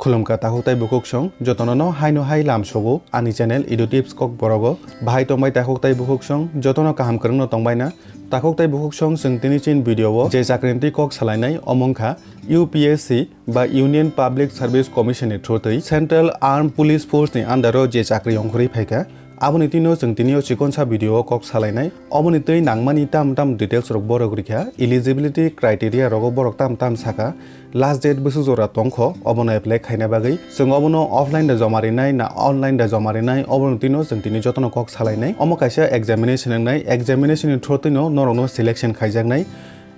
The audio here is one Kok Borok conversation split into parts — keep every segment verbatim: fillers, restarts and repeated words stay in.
Khulumkha takhuk tai bukhuk song, jotono no haino hai lam sogo ani channel Edu Tips Kokborok o. Bahai tongbai takhuk tai bukhuk song, jotono kaham kwrwngno tongbai na. Takhuk tai bukhuk song, chwng tini chin video o je chakri ni twi kok salainai, omo wngkha U P S C ba Union Public Service Commission ni through twi Central Armed Police Force ni under o je chakri ongkhorwi phaikha. Aboni twino chwng tini o chikonsa video o kok salainai. Oboni twi nangmani tam tam details rok borok rikha, eligibility criteria rogo borok tam tam saka, last date bwswk jora tongkho, obono apply khaina bagwi. Chwng obono offline da joma rinai na online da joma rinai, oboni twino chwng tini jotono kok salainai. Omo kaisa examination wngnai, examination ni through twino norokno selection khaijaknai.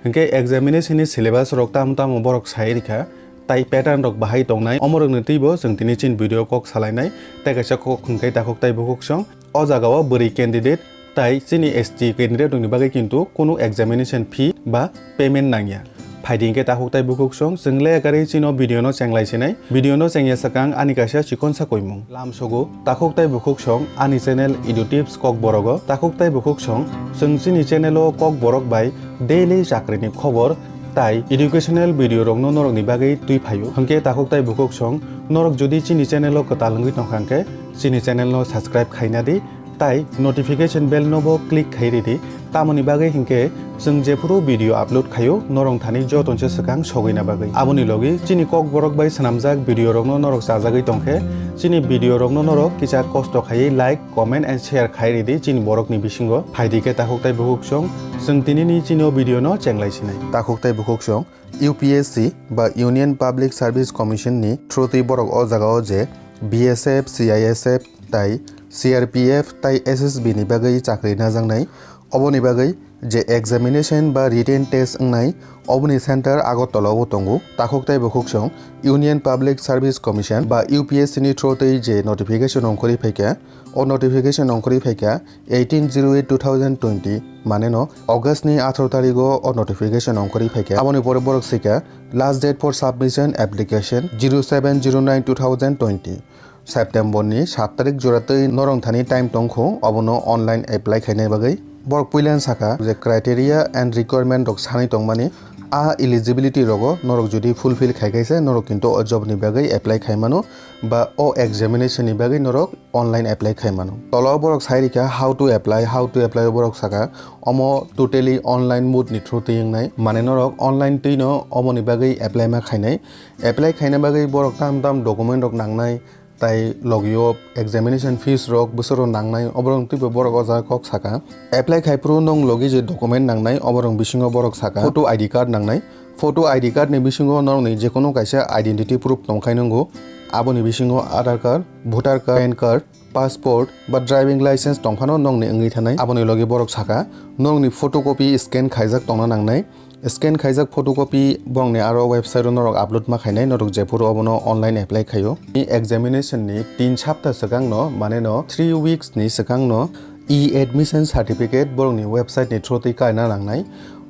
Hinkhe examination ni syllabus rok tamo tamo borok sai rikha, tai pattern rok bahai tongnai, omorokni twibo chwng tini chin video kok salainai, tei kaisa kok hwnkhe takhuk tai bukhuk song. O jagao bwrwi candidate tai chini S T candidate rokni bagwi kintu kunu examination fee ba payment nangya. Phaidi hinkhe takhuk tai bukhuk song, chwng le gari chino video no chenglai sinai, video no chengya swkang ani kaisa chikonsa koimung. Lamsogo takhuk tai bukhuk song ani channel Edu Tips Kokborok o. Takhuk tai bukhuk song, chwng chini channel o Kokborok bai daily chakri ni khobor tai educational video rokno norokni bagwi twi phaio. Hinkhe takhuk tai bukhuk song, norok jodi chini channel o kwtal wngwi tongkha hinkhe chini channel no subscribe khaina di, tai notification bell no bo click khai ridi. Tamoni bagwi hinkhe chwng jephuru video upload khaio, norok thani jotonse swkang sogwina bagwi. Aboni logi chini Kokborok bai swnamjak video rokno norok chajagwi tongkhe, chini video rokno norok kisa kosto khaiwi like, comment and share khai ridi chini borokni bisingo. Phaidi khe takhuk tai bukhuk song, chwng tinini chini o video no chenglai sinai. Takhuk tai bukhuk song, U P S C ba Union Public Service Commission ni through twi borok o jagao je B S F, C I S F tai C R P F tai S S B ni bagwi chakri najaknai. Oboni bagwi je examination ba written test wngnai, oboni center Agartala o tongo. Takhuk tai bukhuk song, Union Public Service Commission ba U P S C ni through twi je notification ongkhorwi phaikha, o notification ongkhorwi phaikha eighteen zero eight two thousand twenty, mane no August ni atharo tarigo o notification ongkhorwi phaikha. Aboni pore borok swikha last date for submission application zero seven zero nine two thousand twenty. September ni sat tarik jora twi norok thani time tongkho, obono online apply khaina bagwi. Borok puilan saka je criteria and requirement rok sanai tongmani, a eligibility rogo norok jodi fulfill khai khaisa norok kintu o job ni bagwi apply khai mano ba o examination ni bagwi norok online apply khai mano. Tolo borok sai rikha how to apply, how to apply o borok saka omo totally online mode ni through twi wngnai, mane norok online twi no omo ni bagwi apply ma khainai. Apply khaina bagwi borok tam tam document rok nangnai, tai logio examination fees rok bwswk rok nangnai, oborok twibo borok o jaga kok saka. Apply khai phuru nwng logi je document nangnai, oborok bisingo borok saka photo I D card nangnai. Photo I D card ni bisingo norokni jekono kaisa identity proof tongkhai nwngo, aboni bisingo Aadhaar card, voter card, pan card, passport ba driving license tongphano nokni wngwi thanai. Aboni logi borok saka, nokni photocopy scan khaijak tongna nangnai. Scan khaijak photocopy borokni aro website o norok upload ma khainai, norok jephuru obono online apply khaio. Ni examination ni tin sapta swkangno, mane no three weeks ni swkangno e-admission certificate borokni website ni through twi kaina nangnai.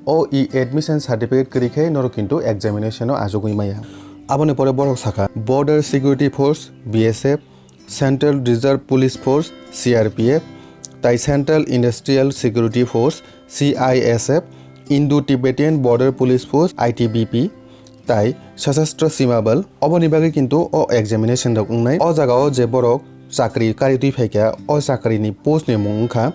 O e-admission certificate kwrwi khe norok kintu examination o achugwi maya. Aboni pore borok saka Border Security Force, B S F, Central Reserve Police Force, C R P F, tai Central Industrial Security Force, C I S F, Indo-Tibetan Border Police Force, I T B P, tai Sashastra Sima Bal. Oboni bagwi kintu o examination rok wngnai. O jagao je borok chakri kari twi phaikha, o chakri ni post ni mung wngkha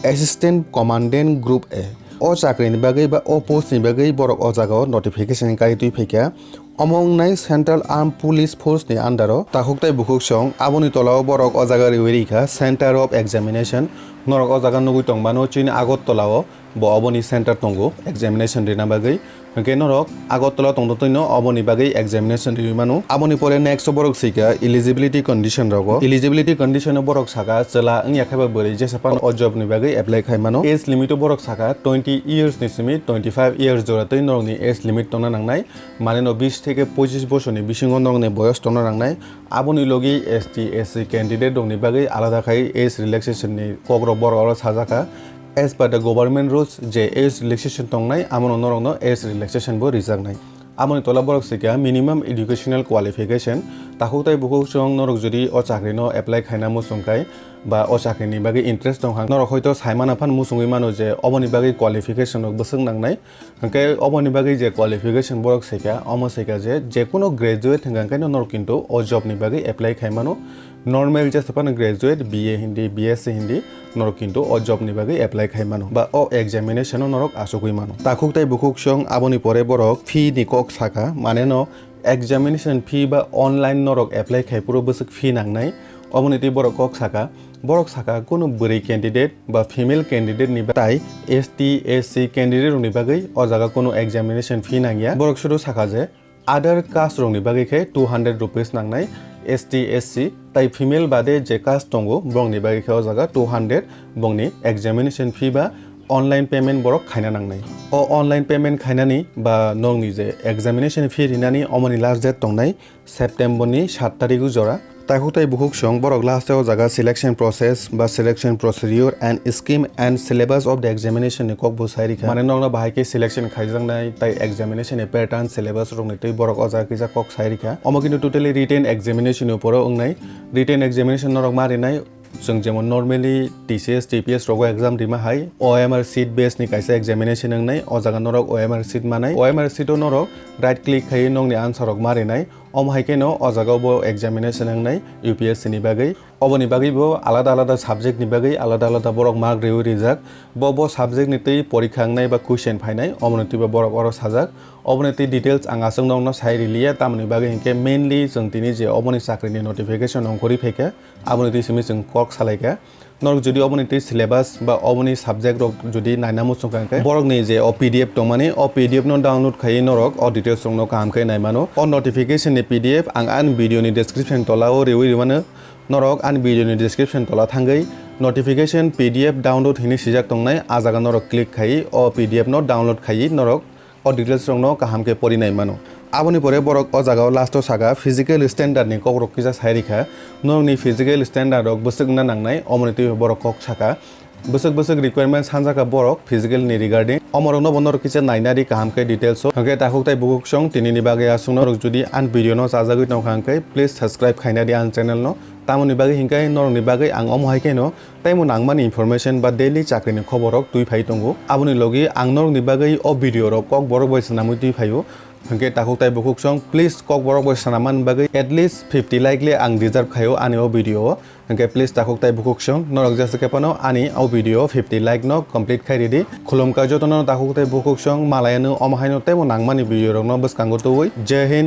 Assistant Commandant Group A. O chakri ni bagwi ba o post ni bagwi borok o jagao notification kari twi phaikha. Omo wngnai Central Armed Police Force ni under o takhuk tai bukhuk song, aboni tola o borok o jaga riwi rikha Center of Examination. Norok o jaga nugwi tongmano chini Agartala o bo oboni center tongo examination rina bagwi. Hwnkhe norok Agartala tongtotwino oboni bagwi examination riwi mano. Aboni pore next o borok swikha eligibility condition rogo. Eligibility condition o borok saka chwla wngya khaiba bwrwi jesa phano o job ni bagwi apply khai mano. Age limit o borok saka twenty years ni simi twenty five years jora twi norokni age limit tongna nangnai. Mane no bis theke pochis bosorni bisingo norokni boyos tongna nangnai. Aboni logi S T, S C candidate rokni bagwi alada khai age relaxation ni kokrok borok oro sajaka. As per the government rules, je age relaxation tongnai, amono norokno age relaxation bo rijaknai. Aboni tola borok swikha minimum educational qualification. Takhuk tai bukhuk chwng norok jodi o chakri no apply khaina muchung khai, ba o chakri ni bagwi interest tong kha, norok hoito sai mano phan muchungwi mano je oboni bagwi qualification rok bwswk nangnai. Hwnkhe oboni bagwi je qualification borok saikha, omo saikha je jekunu graduate hwnkha khe norok kintu o job ni bagwi apply khai mano. Normal jesa phano graduate, B A hindi, B S C hindi, norok kintu o job ni bagwi apply khai mano ba o examination o norok achugwi mano. Takhuk tai bukhuk song aboni pore borok fee ni kok sakha, mane no examination fee ba online norok apply khai phuru bwswk fee nangnai, oboni twi borok kok sakha. Borok sakha kunu bwrwi candidate ba female candidate ni ba-, tai S T, S C candidate rok ni bagwi o jaga kunu examination fee nangya. Borok suru sakha je other caste rok ni bagwi khe two hundred rupees nangnai, S T, S C tai female bade je caste tongo borok ni bagwi khe o jaga two hundred bongni examination fee ba online payment borok khaina nangnai. O online payment khainani ba nokni je examination fee rinani omoni last date tongnai September ni saat tarikh o jora. Takhuk tai bukhuk song borok last o jaga selection process ba selection procedure and scheme and syllabus of the examination ni kok bo sai rikha. Mane nokno bahai khe selection khaijaknai tai examination ni pattern syllabus rok ni twi borok o jaga kisa kok sai rikha. Omo kintu totally written examination ni uporo wngnai. Written examination norok ma rinai. Chwng jemon normally T C S, T P S rogo exam rima hai, O M R sheet base ni kaisa examination wngnai, o jaga norok O M R sheet manai. O M R sheet o norok right click khai nokni answer rok ma rinai. Omo hai kheno o jaga bo examination wngnai U P S C ni bagwi. Oboni bagwi bo alada alada subject ni bagwi alada alada borok mark riwi rijak. Bo bo subject ni twi porikha wngnai ba question phainai, omoni twi bo borok oro sajak. Oboni twi details ang aswk nokno sai riliya, tamoni bagwi hinkhe mainly chwng tini je oboni chakri ni notification ongkhorwi phaikha. Aboni twi simi chwng kok salaikha. Norok jodi oboni twi syllabus ba oboni subject rok jodi naina muchung kha khe, borok ni je o P D F tongmani, o P D F no download khaiwi norok o details rok no kaham khe nai mano. O notification ni P D F ang ani video ni description tola o riwi rimano. Norok ani video ni description tola thangwi notification P D F download hinwi swijak tongnai, a jaga norok click khaiwi o P D F no download khaiwi norok o details rokno kaham khe pori nai mano. Aboni pore borok o jaga o last o saka physical standard ni kok rok kisa sai rikha. Norokni physical standard rok bwswk wngna nangnai, omoni twi borok kok saka. Bwswk bwswk requirement sanjaka borok physical ni regarding. Omorokno bo norok kisa naina di kaham khe details o. Hwnkhe takhuk tai bukhuk song tini ni bagwi aswk norok jodi ani video no chajagwi tongkha hwnkhe please subscribe khaina di ani channel no. Tamoni bagwi hinkhe norokni bagwi ang omo hai kheno teibo nangmani information ba daily chakrini khoborrok twi phai tongo. Aboni logi ang norokni bagwi o video rok kokborok bai swnamwi twi phaio. Hinkhe takhuk tai bukhuk song please kokborok bai swnamani bagwi at least fifty like le ang deserve khaio ani o video o. Hinkhe please takhuk tai bukhuk song norok jesa khe phano ani o video o fifty like no complete khai ridi. Khulumkha jotono takhuk tai bukhuk song, malaiano omo haino teibo nangmani video rokno bwskango tubui. Jai Hind.